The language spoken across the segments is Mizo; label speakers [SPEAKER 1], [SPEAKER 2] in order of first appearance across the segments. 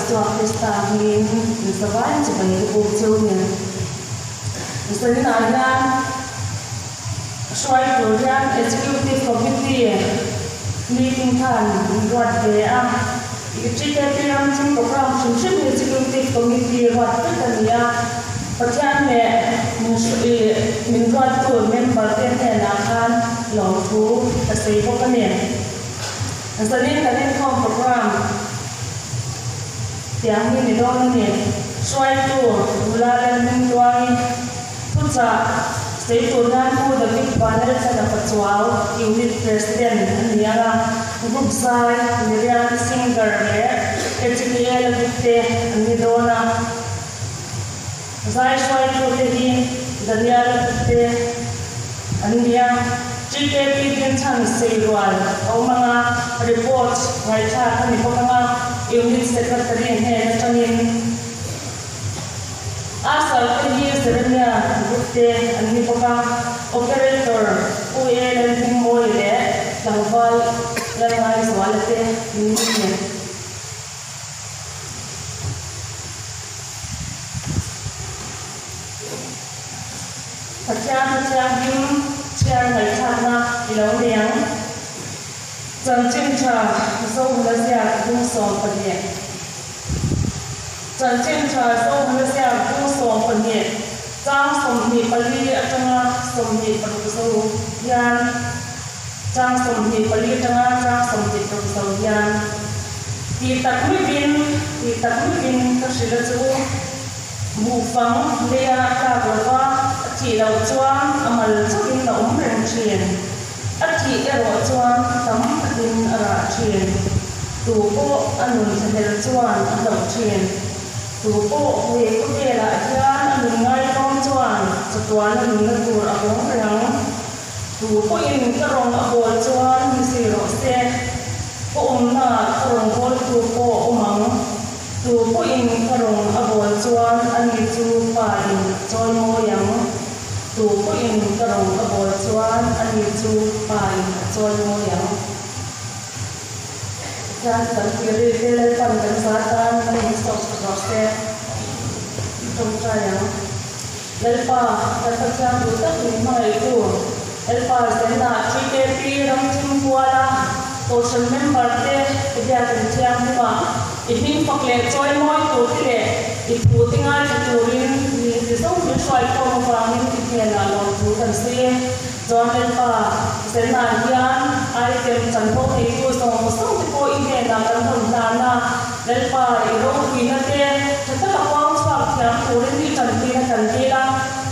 [SPEAKER 1] Isua Krista hmingin in zavai chibai ka buk cheu a ni. Zaninah hian hruai tur hian Executive Committee meeting khan min ruat ve a. GKP ram chung program hrim hrim hi Executive Committee ruat vek a ni a. Pathian leh min ruattu member te hnenah khan lawmthu ka sawi bawk a ni. Zanin kan inkhawm program tiang hi ni dawn a ni. Hruaitu nula Lalhmingtluangi thuchah sawi tur hian Pu David Vanlalchana Pachuau, Unit President a ni ang a, Group zai Miriam Singer leh Ezekiel Gupte an ni dawn a. Zai hruaitute hi Daniel te an ni a, TKP dinchhan seirual a awm ang a, report ngaihthlak a ni bawk ang a, Unit Secretary hnen atangin Asal te hi Jeremia Group te an ni bawk a, Operator Pu E Lalhmingmawia leh Tlangval Lalngaizuala te an ni. Pathian thu thianghlim chhiar ngaihthlakna i lo nei ang. Chanchin tha Zohana ziak bung 12. Chanchin tha Zohana ziak bung 12 chang 24 atanga 26 zo hian Chang 24 atanga chang 26 zo hian tih tak meuhin, tih tak meuhin ka hrilh a chu u. Buhfang leia tlak lova a thih loh chuan a mal chauhin a awm reng thin. A thih erawh chuan tam takin a rah thin. Tu pawh a nun thlahlel chuan a hlauh thin. Tu pawh he khawvelah hian a nun ngaitlawm chuan chatuana nunna tur a hawng reng. Tu pawhin ka rawn a bawl chuan ni zui rawh se, ka awmna ka rawn bawltu pawh awm ang. Tu pawhin ka rawn a bawl chuan ani chu Pa in a chawi mawi ang. Tu pawhin ka rawn a bawl chuan ani chu Pa in a chawi mawi ang. Tichuan kan tiri te Lalpan kan za tan a min sawm sak rawh se. I tawngtai ang. Lalpa, kan Pathian duh tak min hmangaihtu, Lalpa Zenah TKP ram thim kuala Kohhran member te i biakin thianghlimah i hming fak leh chawi mawi tur te leh i thu te ngaithla turin mi ti zo min hruaikhawm avangin i hnenah lawmthu kan sawi e. Chuan Lalpa, Zenah hian item chanvo neitu zawng zawng te pawh i hnenah kan rawn hlan a, Lalpa, i ropuina te tha taka puang chhuak thiam turin i tanpuina kan dil a,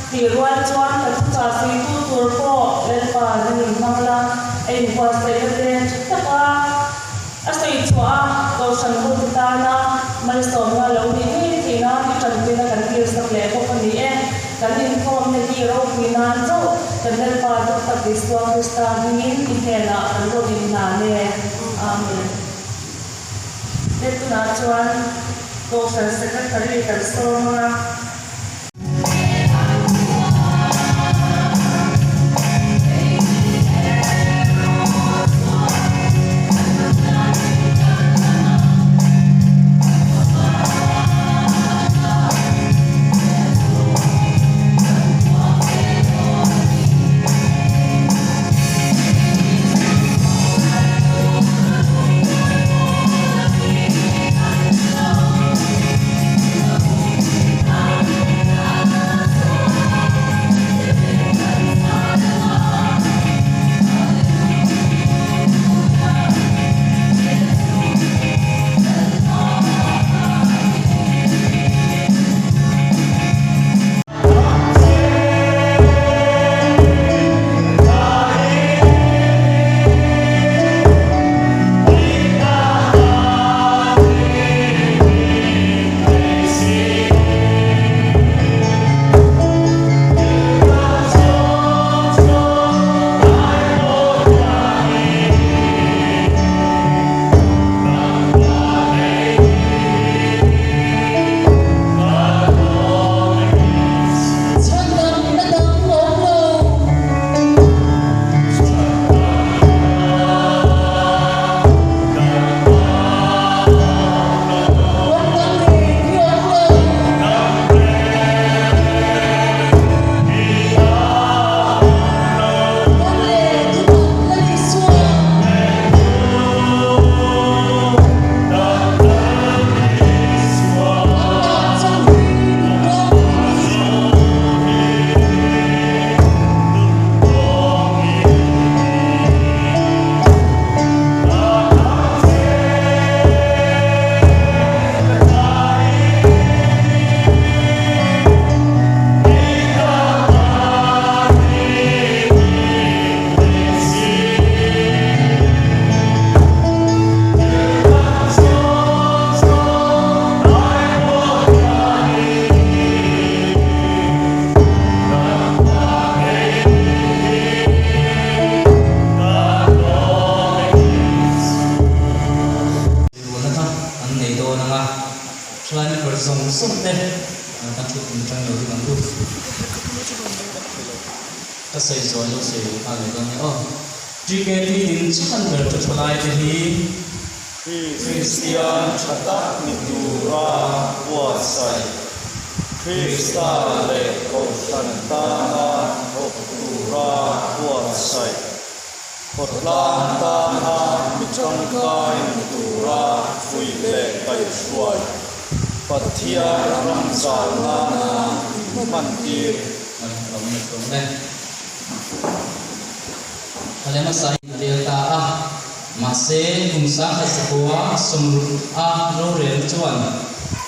[SPEAKER 1] tih rual chuan ka thuchah suitu tur pawh Lalpa nan inhmang la, a inbuatsaihna te tha taka a sawi chhuah a, Kohhran hote tana malsawmna lo nih ngei theih nan i tanpuina kan dil sak leh bawk a ni e. Kan inkhawmna hi ropui nan chauh kan Lalpa Dawktak Isua Krista hmingin i hnenah kan rawn inhlan e. Amen. He tunah chuan Kohhran Secretary kan sawm ang a.
[SPEAKER 2] te kan thut hmun atangin lo ding ang u. Ka sawi zawi lo sawi nghal leh dawn nia aw. TKT din chhan ber chu thalai te hi.
[SPEAKER 3] Kristian tha tak ni tura buatsaih, Krista leh Kohhran tana thawk tura buatsaih, khawtlang tana mi tangkai ni tura fuih leh kaihhruai, Pathian ram zau nana inhmantir.
[SPEAKER 2] Alema sai a rel ta a, mahse kum 1900 sawmruk a rorel chuan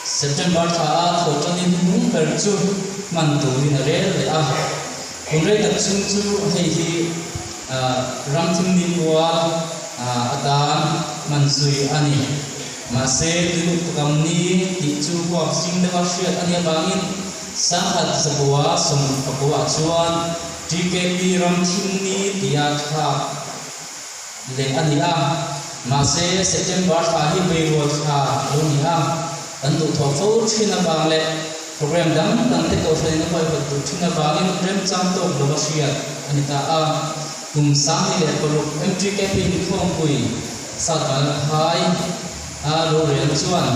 [SPEAKER 2] September thla a thawhṭanin hnung ber chu hman turin a rel leh a. Kum rei tak chhung chu hei hi ramthimni pual atan hman zui a ni. Mahse tui upakam ni tih chu huak zing deuha hriat a nih avangin 1969 ah chuan TKP ram thim ni tia thlak leh a ni a, mahse September thla hi beirual thla a lo ni a, kan duhthawh fo thin avang leh program dang dang te kohhranin a huaihawt duh thin avangin remchang tawk lova hriat a ni ta a. Kum 2006 MTKP inkhawmpui South Vanlalphai a rorel chuan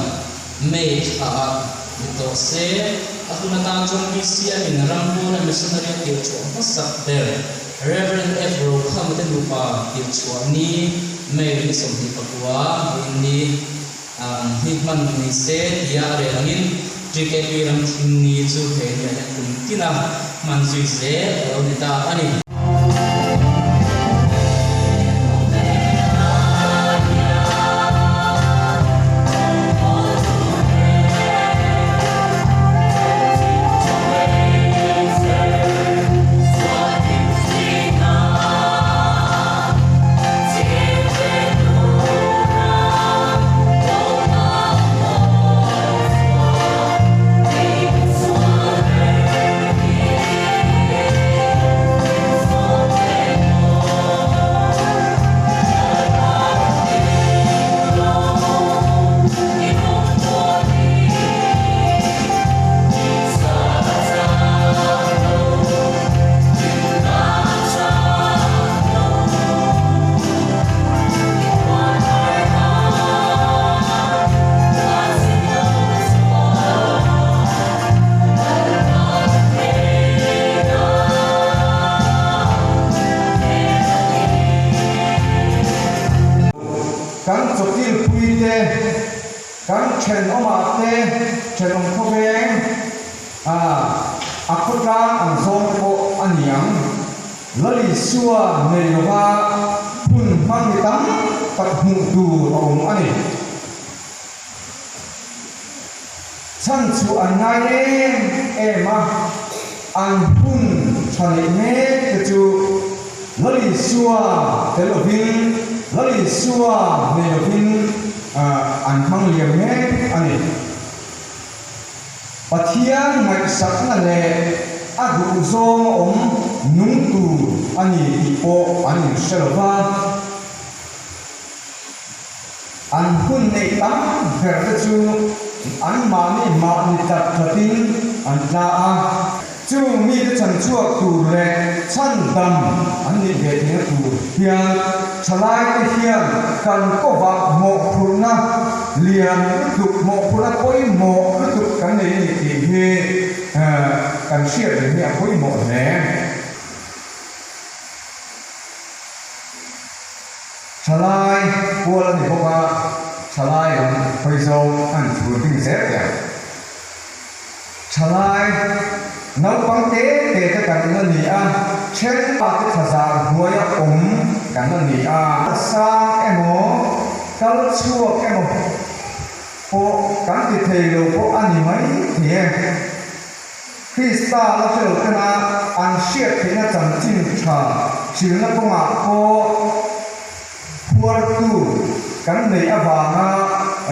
[SPEAKER 2] May thla ah ni tawh se, a hun atan chuan BCM in ram pawna missionary a tirh chhuah hmasak ber Rev. F. Rokhama te nupa tirh chhuah ni May ni 29 vawiin ni ang hi hman ni se tia a rel angin TKP ram thim ni chu he niah hian kum tina hman zui zel a lo ni ta a ni.
[SPEAKER 4] Kan chawkilpui te, kan thenawmah te, thenawm khawveng a khawtlang ang zawng te pawh a ni ang. Lalisua nei lova hun hmang ni tam tak hmuh tur a awm a ni. Chhan chu an ngai em em a, an hun tha neih mek te chu Lalisua tel lovin, Lalisua nei lovin an hmang liam mek a ni. Pathian ngaihsakna leh a duhzawng a awm nung tur a ni tih pawh an inhre lo va. An hun neih tam ber te chu anmahni mahni tlat tlatin an tla a. Chung mite chhan chhuak tur leh chhan dam an nih ve theihna tur hian thalaite hian kan kawvah mawhphurhna lian lutuk, mawhphurhna pawimawh lutuk kan nei a ni tih hi kan hriat reng hi a pawimawh hle. Thalai kual a ni bawk a, thalai lam hawi zawng an thur ding zel teh ang. Thalai naupang te te te kan la ni a, then pa te thlazar hnuaia awm kan la ni a. Sang emaw, kal chhuak emaw pawh kan ti thei lo pawh a ni mai thei e. Krista la hre lo tena an hriat theihna chanchin tha hrilhna kawngah pawh phuartu kan neih avanga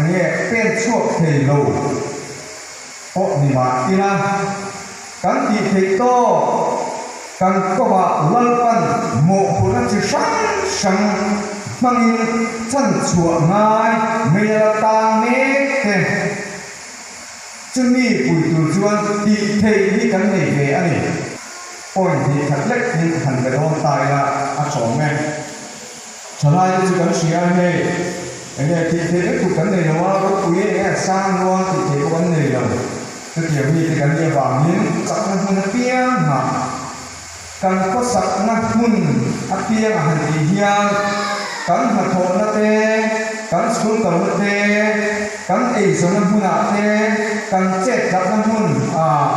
[SPEAKER 4] enge pen chhuak thei lo pawh ni mah ila, kan tih theih tawk kan kawngah Lalpan mawhphurhna chi hrang hrang hmangin chanchhuah ngai mei a la tang mek te. Chumi pui tur chuan tih theih hi kan nei ve a ni. Point hnih khat lek hi han pe dawn ta ila a tawm e. Thalai te chu kan hria a hei, enge tih theih vek tur kan nei lo a, ropui enge a sang rual tih theih pawh kan nei lo. Chutiang mite kan nih avangin chakna hmun apiangah kan khawsakna hmun apiangah han tih hian kan hnathawhna te, kan school kalna te, kan eizawnna hmunah te, kan chettlatna hmun ah,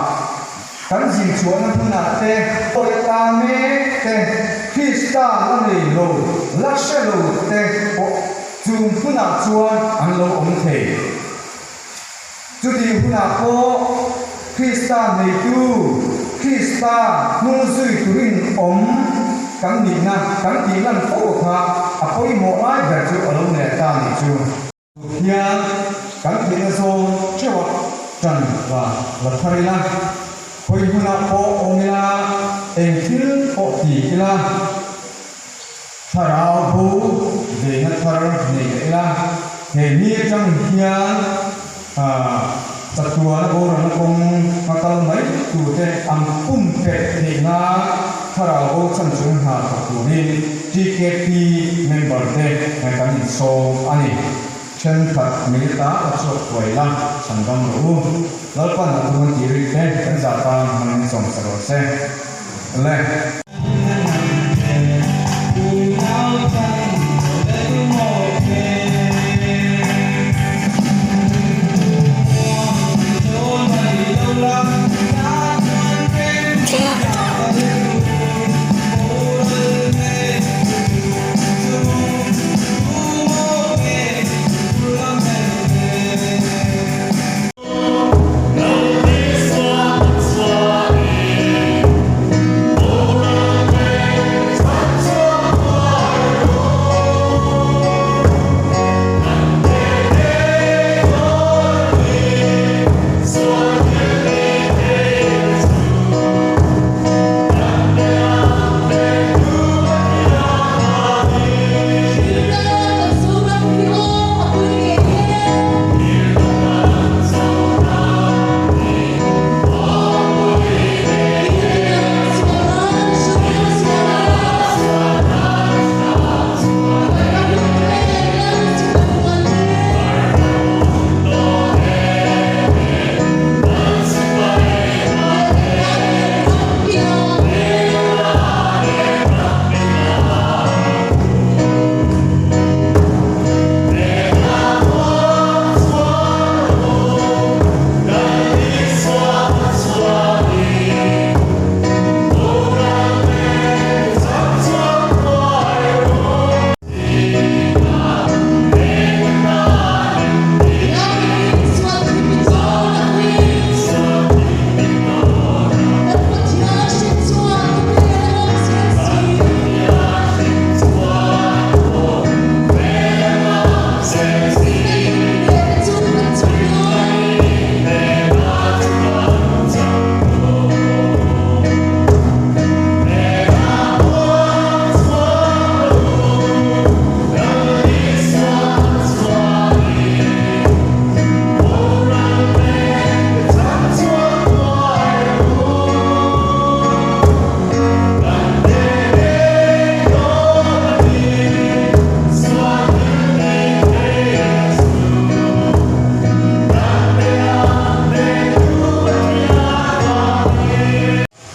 [SPEAKER 4] Kan zinchhuahna hmunah te, pawi ta mek te, Krista la nei lo, la hre lo te pawh chung hmunah chuan an lo awm thei. Chutih hunah pawh Krista neitu, Krista hnung zui turin awm kan nihna kan tih lan fo kha a pawimawh lai ber chu a lo ner ta nih chu. Hian kan theihna zawn theuh a tan va la thar ila, khawi hmunah pawh awm ila, eng thil pawh ti ila, thlarau bo veina thar nei leh ila, he ni atang hian chatuana boralna kawng a kal mai turte an pumpelh theih nan thlarau bo chan chung hna thawk turin TKP member te kan insawm a ni. Thenkhat mei ata a chhuak thuai la, chhan dam rawh u. Lalpan a thu an tih rik te kan zah tan hmangin sawm sa rawh se. Le.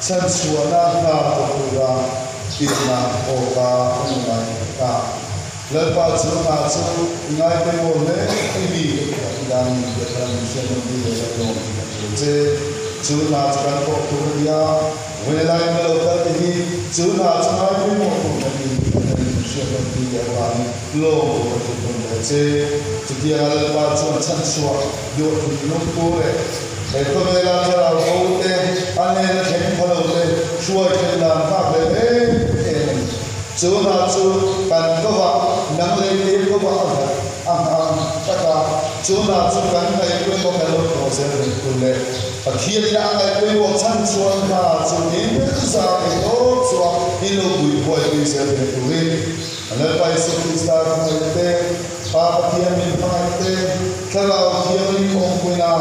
[SPEAKER 5] Chhanchhuahna hna thawk tura tirhna awka a ni ngai ta. Lalpa chu hna chu i ngai pawimawh hle i mi ka ti dan ni tih atang min hriat nawm ti leh lalawm tih ka tul che. Chu hna chu kan thawk tur a ni a, vawi laiin ka lo kal te hi chu hna chu ngai pawimawh tur ka ni tih atang min hriat nawm ti leh avangin lawm tur ka tul nawm leh che. Chutianga Lalpa chuan chhanchhuah duh thinlung pu leh He khawvela thlarau ho te, a hnena thleng pha lo te hruai thlen dan nghak leh em em a ni. Chu hna chu kan kovah nang leh tir kovah a nghat a nghang tak a, chu hna chu kan ngaihpawimawh kan lo thawh zel reng tur leh Pathianin a ngaihpawimawh chhan chuan hna chu in za thei tawp chuah in lo buibuaipui zel reng turin Lalpa Isua Krista hmangaih te, Pa Pathian min hmangaih te, Thlarau Thianghlim awmpuina.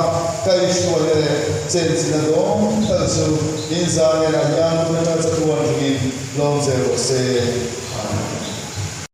[SPEAKER 5] Kaihhruaina leh chenchilhna dawng tal chu in zah hnenah hian tun atanga chatuan thlengin lawm zel rawh se.